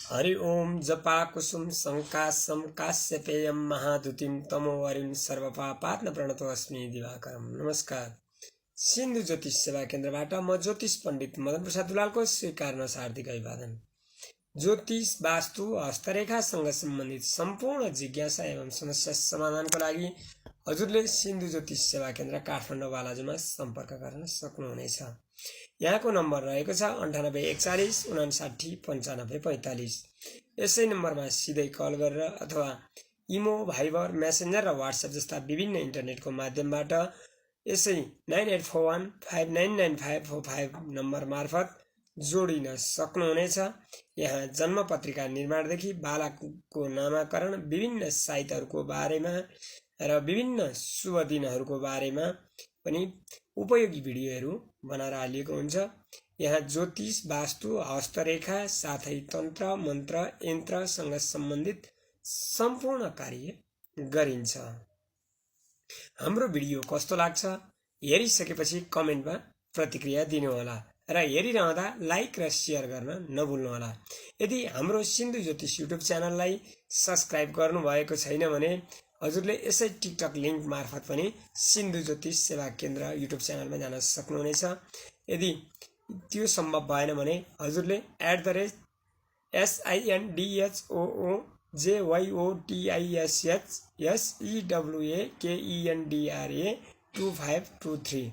हरि ओम जपा कुसुम संकाशम काश्यपेयम महादुतिम तमोवरिम सर्वपापात्म प्रणतो अस्मि दिवाकरम। नमस्कार। सिन्धु ज्योतिष सेवा केन्द्रबाट म ज्योतिष पण्डित मदन प्रसाद दुलालको स्वीकार्न हार्दिक अभिवादन। ज्योतिष वास्तु हस्तरेखासँग सम्बन्धित सम्पूर्ण जिज्ञासा एवं समस्या समाधानको लागि हजुरले सिन्धु ज्योतिष सेवा केन्द्र काठमाडौँ बालाजुमा सम्पर्क गर्न सक्नुहुनेछ। यहाँको नम्बर रहेको छ 9841 59 95 45। यसै नम्बरमा सिधै कल गरेर अथवा इमो, भाइबर, मेसेन्जर र व्हाट्सएप जस्ता विभिन्न इन्टरनेटको माध्यमबाट यसै 9841 599545 नम्बर मार्फत जोडिन सक्नुहुनेछ। यहाँ जन्म पत्रिका निर्माणदेखि बालकको नामाकरण, विभिन्न साइतहरूको बारेमा र विभिन्न शुभ दिनहरूको बारेमा पनि उपयोगी भिडियोहरू बनाएर हालिएको हुन्छ। यहाँ ज्योतिष, वास्तु, हस्तरेखा साथै तन्त्र, मन्त्र, यन्त्रसँग सम्बन्धित सम्पूर्ण कार्य गरिन्छ। हाम्रो भिडियो कस्तो लाग्छ हेरिसकेपछि कमेन्टमा प्रतिक्रिया दिनुहोला र हेरिरहँदा लाइक र सेयर गर्न नभुल्नुहोला। यदि हाम्रो सिन्धु ज्योतिष युट्युब च्यानललाई सब्स्क्राइब गर्नुभएको छैन भने हजुरले यसै टिकटक लिङ्क मार्फत पनि सिन्धु ज्योतिष सेवा केन्द्र युट्युब च्यानलमा जान सक्नुहुनेछ। यदि त्यो सम्भव भएन भने हजुरले @SINDHOOJYOTISHSEWAKENDRA2523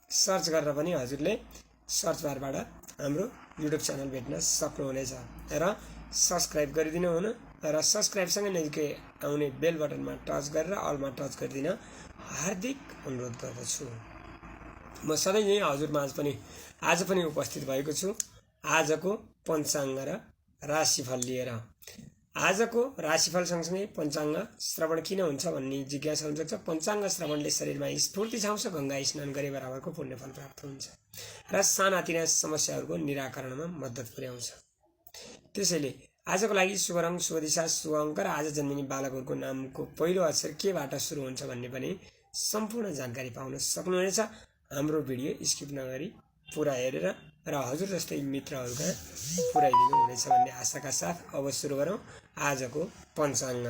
सर्च गरेर पनि हजुरले सर्च बारबाट हाम्रो युट्युब च्यानल भेट्न सक्नुहुनेछ र सब्स्क्राइब गरिदिनु हुन र सब्स्क्राइबसँगै नजिकै आउने बेल बटनमा टच गरेर अलमा टच गरिदिन हार्दिक अनुरोध गर्दछु। म सधैँ नै हजुरमाझ पनि आज पनि उपस्थित भएको छु आजको पञ्चाङ्ग र राशिफल लिएर। आजको राशिफल सँगसँगै पञ्चाङ्ग श्रवण किन हुन्छ भन्ने जिज्ञासा हुन सक्छ। पञ्चाङ्ग श्रवणले शरीरमा स्फूर्ति छाउँछ, गङ्गा स्नान गरे बराबरको पुण्यफल प्राप्त हुन्छ र सानातिना समस्याहरूको निराकरणमा मद्दत पुर्याउँछ। त्यसैले आजको लागि शुभ रङ, शुभ दिशा, शुभ अङ्क र आज जन्मिने बालकहरूको नामको पहिलो अक्षर केबाट सुरु हुन्छ भन्ने पनि सम्पूर्ण जानकारी पाउन सक्नुहुनेछ। हाम्रो भिडियो स्किप नगरी पुरा हेरेर र हजुर जस्तै मित्रहरूका पुर्याइदिनु हुनेछ भन्ने आशाका साथ अब सुरु गरौँ आजको पञ्चाङ्ग।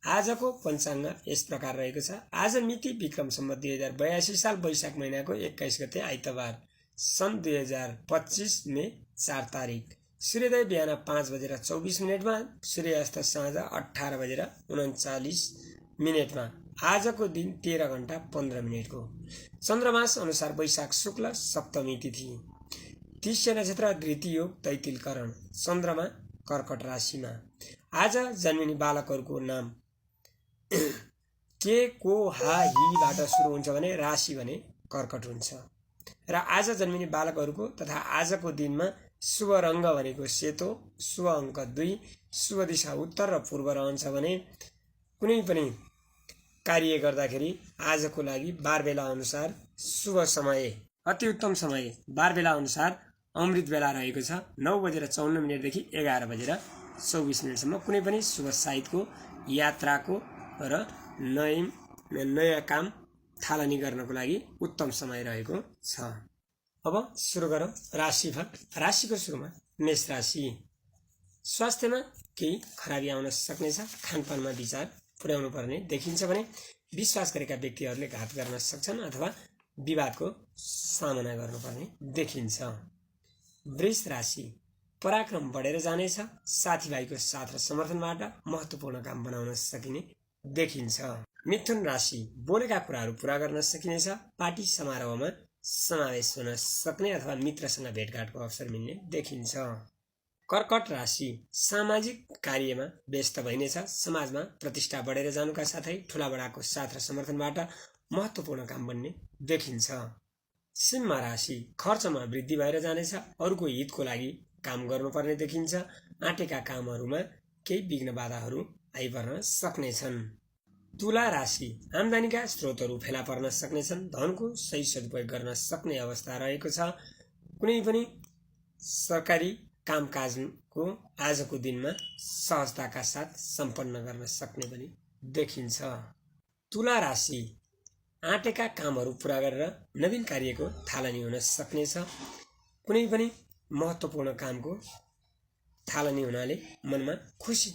आजको पञ्चाङ्ग यस प्रकार रहेको छ। आज मिति विक्रम सम्वत 2082 साल वैशाख महिनाको 21 गते आइतबार, सन् 2025 मे 4 तारिक। सूर्योदय बिहान 5:24 सूर्यास्त साँझ 18:39 आजको दिन 13 घण्टा 15 मिनटको। चन्द्रमास अनुसार वैशाख शुक्ल सप्तमी तिथि। तिष्य नक्षत्र, धृति योग, तैतिलकरण। चन्द्रमा कर्कट राशिमा। आज जन्मिने बालकहरूको नाम के, को, हा, हीबाट सुरु हुन्छ भने राशि भने कर्कट हुन्छ। र आज जन्मिने बालकहरूको तथा आजको दिनमा शुभ रङ्ग भनेको सेतो, शुभ अङ्क 2, शुभ दिशा उत्तर र पूर्व रहन्छ भने कुनै पनि कार्य गर्दाखेरि आजको लागि बारबेला अनुसार शुभ समय, अति उत्तम समय बारबेला अनुसार अमृत बेला रहेको छ 9:54 देखि 11:24 कुनै पनि शुभ साइतको, यात्राको र नयाँ काम थालनी गर्नको लागि उत्तम समय रहेको छ। अब सुरु गरौँ राशिफल। राशिको सुरुमा मेष राशि। स्वास्थ्यमा केही खराबी आउन सक्नेछ। खानपानमा विचार पुर्याउनु पर्ने देखिन्छ भने विश्वास गरेका व्यक्तिहरूले घात गर्न सक्छन् अथवा विवादको सामना गर्नुपर्ने देखिन्छ। वृष राशि। पराक्रम बढेर जानेछ। साथीभाइको साथ र समर्थनबाट महत्त्वपूर्ण काम बनाउन सकिने देखिन्छ। मिथुन राशि। बोलेका कुराहरू पूरा गर्न सकिनेछ। पार्टी समारोहमा समावेश हुन सक्ने अथवा मित्रसँग भेटघाटको अवसर मिल्ने देखिन्छ। कर्कट राशि। सामाजिक कार्यमा व्यस्त भइनेछ। समाजमा प्रतिष्ठा बढेर जानुका साथै ठुलाबडाको साथ र समर्थनबाट महत्त्वपूर्ण काम बन्ने देखिन्छ। सिंह राशि। खर्चमा वृद्धि भएर जानेछ। अरूको हितको लागि काम गर्नुपर्ने देखिन्छ। आँटेका कामहरूमा केही विघ्न बाधाहरू आइपर्न सक्नेछन्। तुला राशि। आम्दानीका स्रोतहरू फेला पर्न सक्नेछन्। धनको सही सदुपयोग गर्न सक्ने अवस्था रहेको छ। कुनै पनि सरकारी कामकाजको आजको दिनमा सहजताका साथ सम्पन्न गर्न सक्ने पनि देखिन्छ। तुला राशि। आँटेका कामहरू पुरा गरेर नवीन कार्यको थालनी हुन सक्नेछ। कुनै पनि महत्त्वपूर्ण कामको थालनी हुनाले मनमा खुसी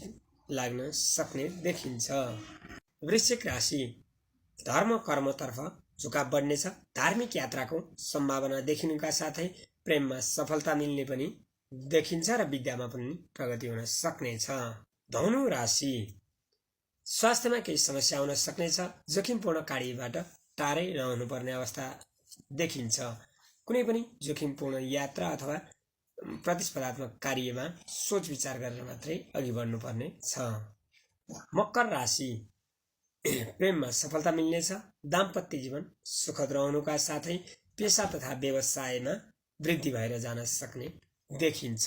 लाग्न सक्ने देखिन्छ। वृश्चिक राशि, धर्म कर्मतर्फ झुकाव बढ्नेछ। धार्मिक यात्राको सम्भावना देखिनुका साथै प्रेममा सफलता मिल्ने पनि देखिन्छ र विद्यामा पनि प्रगति हुन सक्नेछ। धनु राशि, स्वास्थ्यमा केही समस्या आउन सक्नेछ। जोखिमपूर्ण कार्यबाट टाढै रहनुपर्ने अवस्था देखिन्छ। कुनै पनि जोखिमपूर्ण यात्रा अथवा प्रतिस्पर्धात्मक कार्यमा सोच विचार गरेर मात्रै अघि बढ्नुपर्ने छ। मकर राशि, प्रेममा सफलता मिल्नेछ। दाम्पत्य जीवन सुखद रहनुका साथै पेसा तथा व्यवसायमा वृद्धि भएर जान सक्ने देखिन्छ।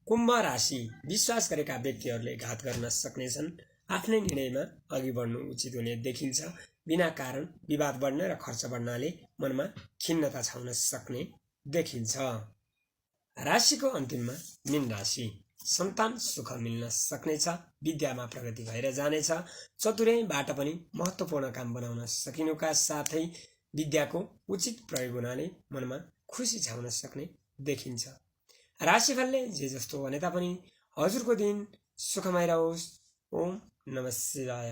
कुम्भ राशि, विश्वास गरेका व्यक्तिहरूले घात गर्न सक्नेछन्। आफ्नै निर्णयमा अघि बढ्नु उचित हुने देखिन्छ। बिना कारण विवाद बढ्न र खर्च बढ्नाले मनमा खिन्नता छाउन सक्ने देखिन्छ। राशिको अन्तिममा मीन राशि, सन्तान सुख मिल्न सक्नेछ। विद्यामा प्रगति भएर जानेछ। चतुर्याइबाट पनि महत्त्वपूर्ण काम बनाउन सकिनुका साथै विद्याको उचित प्रयोग हुनाले मनमा खुसी छाउन सक्ने देखिन्छ। राशिफलले जे जस्तो भने तापनि हजुरको दिन सुखमय रहोस्। ओम नमः शिवाय।